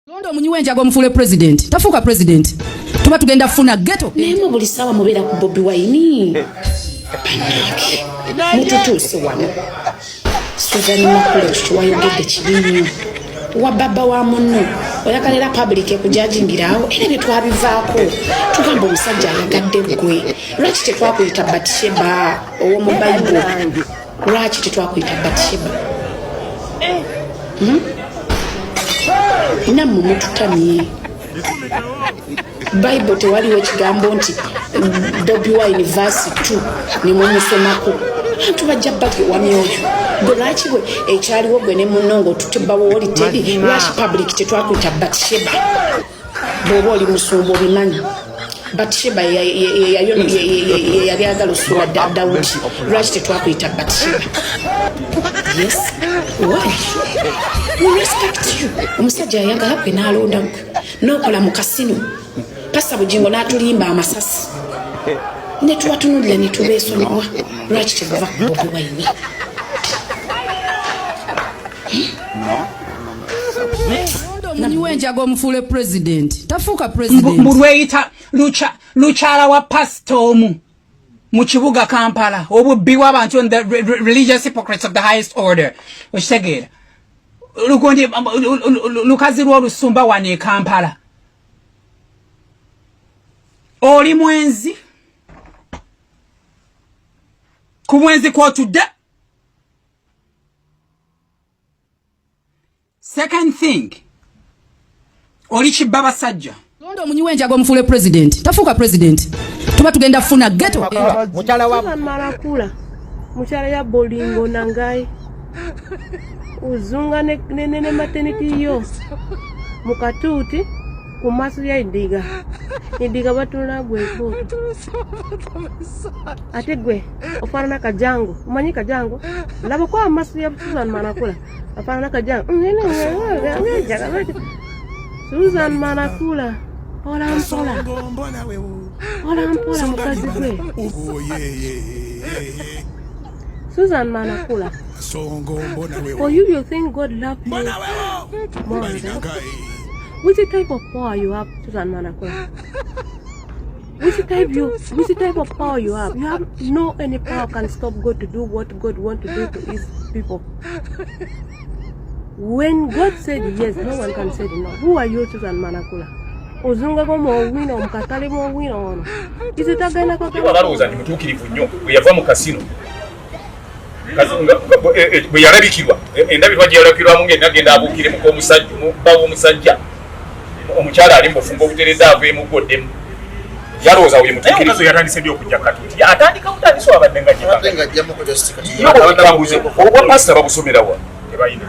Londa omunywi w'enjaga omufuule president. Tafuuka president. Tuba tugenda kufuna ghetto. Naye mwe buli ssaawa mubeera ku Bobi Wine. Bannange mututuuse wano. Suzan Makula ekyo kyewayogedde kibi nnyo. Wa baba wa munno oyagala era public ekujajingirawo era ebyo twabivaako tugamba omusajja ayagadde ggwe lwaki tetwakuyita Batsheba ow'omu Bible lwaki tetwakuyita Batsheba hmm? Nammwe mututamye. Bible tewaliwo ekigambo nti Bobi Wine verse 2 nemumusomako abantu bajja balyowa myoyo gwe lwaki bwe ekyaliwo gwe ne munno nga otutebawo oli teri lwaki public tetwakuyita Batsheba bw'oba oli musumba obimanyi Batsheba yeyali agala osuula Dawudi lwaki tetwakuyita Batsheba? Yes, why? We respect you. Omusajja yayagala gwe n'alonda gwe n'okola mu kasino pasa Bugingo n'atulimba amasasi ne tubatunulira ne tubeesonyiwa lwaki temuva ku Bobi Wine? Londa omunywi w'enjaga omufuule president. Tafuuka president. Mbu lweyita lukyala wa pasita omu mu kibuga Kampala, obubbi bw'abantu and the religious hypocrites of the highest order. Okitegeera lugundi lukazi lw'olusumba wano e Kampala, oli mwenzi ku bwenzi kwotudde. Second thing, oli kibba basajja. Londa omunywi w'enjaga omufuule president. Tafuuka president. Tuba tugenda kufuna ghetto. Mukyala wa Susan Marakula mukyala ya bolingo nangai uzunga ne, ne, ne, ne maternity yo mukatuuti ku maaso ya idiga idiga batunula gwe ekooto ate gwe ofaanana kajango omanyi kajango laba kwa amaaso ya Susan Marakula afaanana kajango. Susan Marakula mpola mpola mpola mpola mukazi gwe Susan Manakula. For you, you think God loved you more than which type of power you have, Susan Manakula? Which type of power you have? You have no any power can stop God to do what God want to do to his people. When God said yes, no one can say no. Who are you, Susan Manakula? Ozungako mu owino mukatale mu owino ono izitagenda kwa Ye balowooza nti mutuukirivu nnyo bwe yava mu kasino. Bwe yalabikirwa endabirwa gye yalabikirwamu ng'enna agenda abuukire muka bba w'omusajja omukyala ali mu bufumbo obuteredde aveemu gwoddemu yalowooza oyo mutuukirivu. Yatandise ddi okujja katuuti? Atandika butandisi wabadde nga gyekambuze obwa pasita babusomera wa? Tebalina.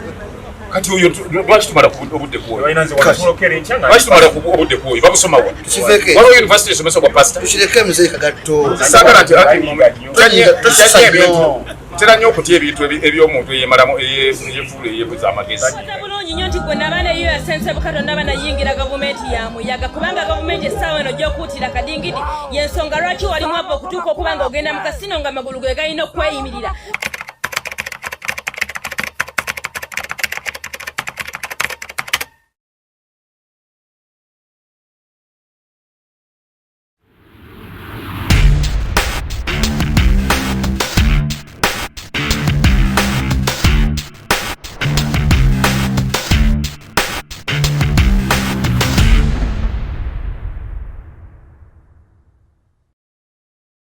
Kati oyo lwaki tumala obudde ku oyo? Lwaki tumala obudde ku oyo? Babusoma wa? Waliwo university esomesa obwa pasita? Tukireke muzeeyi Kagatto. Saagala nti ntera nnyo okutya ebintu eby'omuntu eyemalamu eyefuula eyebuza amagezi. Bulungi nnyo nti gwe naba neyo yasensebuka tonnaba nayingira gavumenti ya muyaga kubanga gavumenti essaawa eno gy'okuutira kadingidi y'ensonga lwaki wali mwava okutuuka okuba nga ogenda mu kasino nga amagulu ge galina okweyimirira.